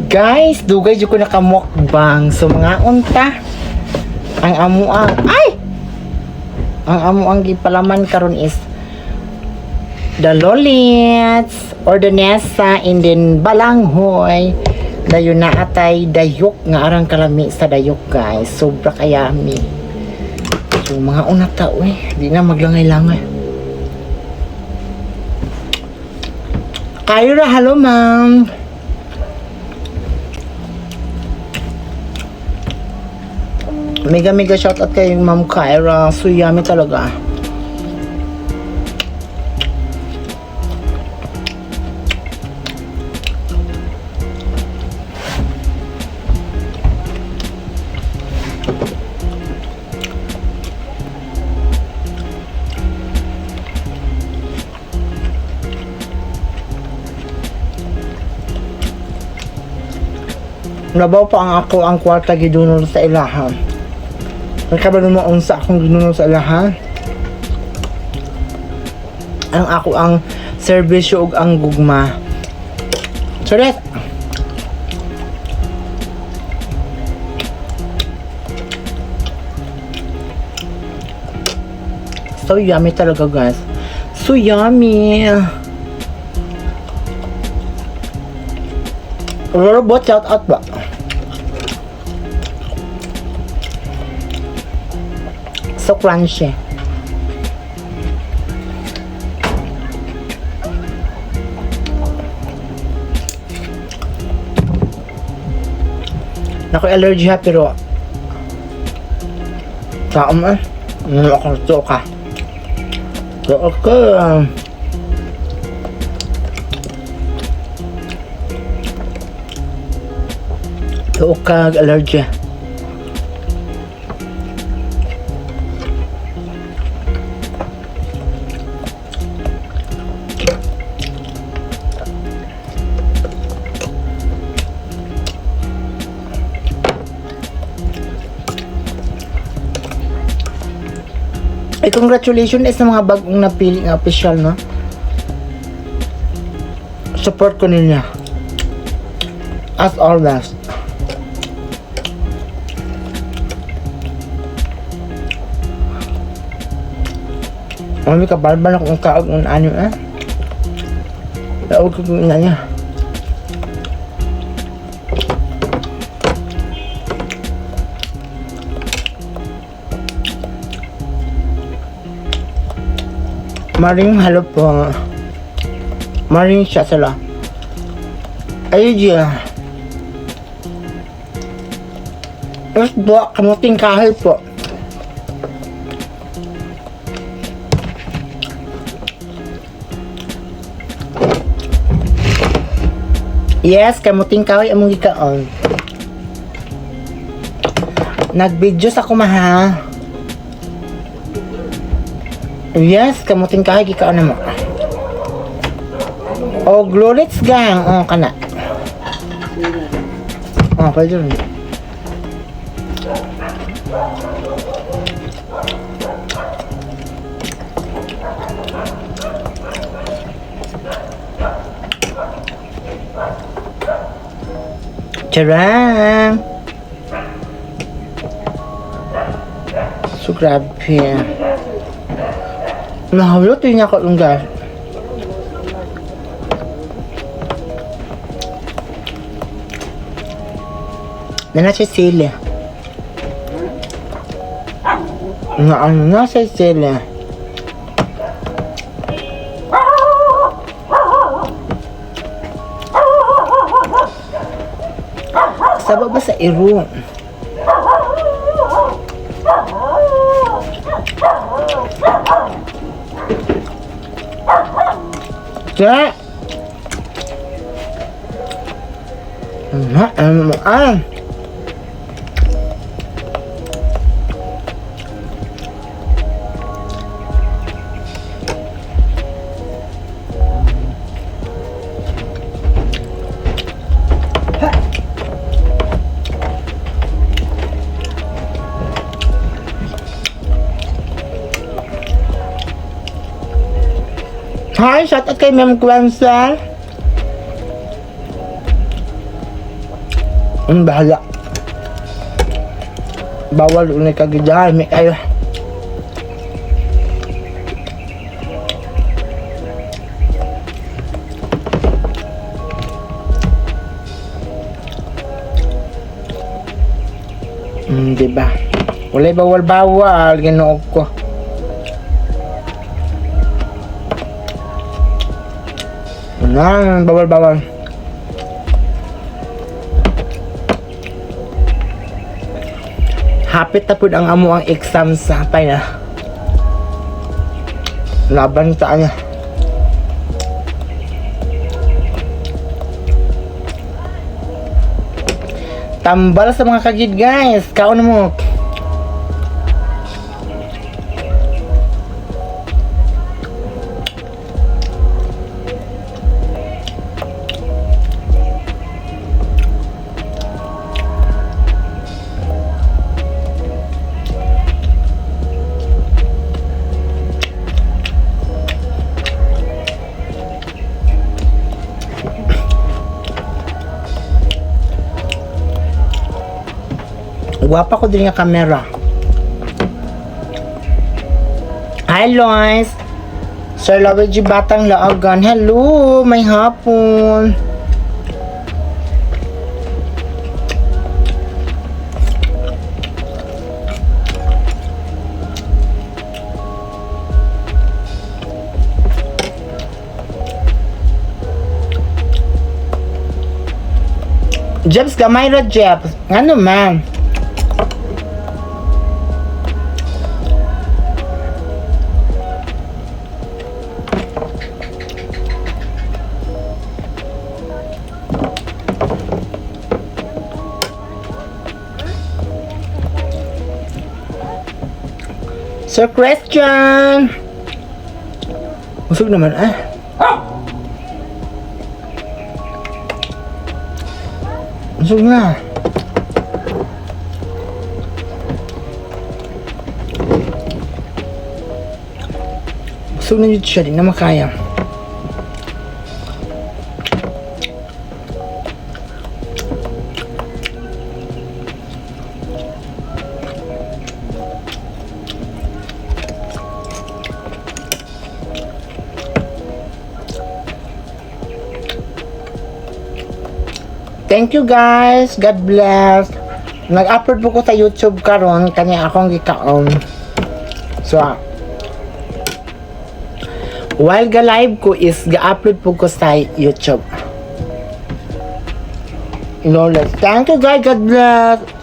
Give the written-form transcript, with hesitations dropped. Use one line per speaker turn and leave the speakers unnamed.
Guys, dugay jud ko nakamukbang. So mga unta ang amuang ay ang amuang gipalaman karon is the lolits or the nesa and then balanghoy. Dayon na atay dayok nga arang kalami sa dayok, guys. Sobra kayami. So mga una ta uy, di na maglangay-langay. Kyra, hello ma'am. Mega mega shout out kay Ma'am Kyra. So yummy talaga. Nabaw pa ang ako ang kwarta gidunol sa ilaha. Nakabalo mo unsa akong gidunol sa ilaha? Ang ako ang serbisyo ug ang gugma. So that So yummy talaga, guys. So yummy. Robot shout out ba? So crunchy. Naku, allergy ha, pero tao mo eh. Ano ako to ka? So, okay. Tuok ka allergy. Ay, congratulations eh, sa mga bagong napili nga official, no? Support ko ninyo. As always. Mami ka balbal akong kaog ng ano eh. Laog ko kung ina niya. Maring hello po. Maring siya sila. Ay, Gia. Tapos po, kamuting kahoy po. Yes, kamuting kahoy among gikaon. Nag-video sa kumaha. Yes, kamuting kahoy gikaon na mo. O glorits gang, o kana. Oh, pwede rin. Charang! So, grabe. Nahulot din ako yung guys. Na nasa sili. Na ano, nasa sili. Saba ba sa iro? Kaya, ano, ah. Hi, shout out kay Ma'am Gwenzel. Ang bahala. Bawal unay kagidahan. May kayo. Diba? Walay bawal-bawal. Ginoo ko. Ano, bawal-bawal. Hapit na pud ang amo ang exam sa final. Laban ta niya. Tambal sa mga kagid, guys. Kaon mo. Gwapa ko din yung camera. Hi, Lois! Sir Luigi Batang Laagan. Hello! May hapon! Jebs, gamay ra, Jebs. Ano man? Sir Christian! Busog naman ah. Busog na. Busog na yun siya, di na makaya. Thank you, guys. God bless. Nag-upload po ko sa YouTube karon kanya akong gikaon. So, while ga live ko is ga-upload po ko sa YouTube. Lawless. Thank you, guys. God bless.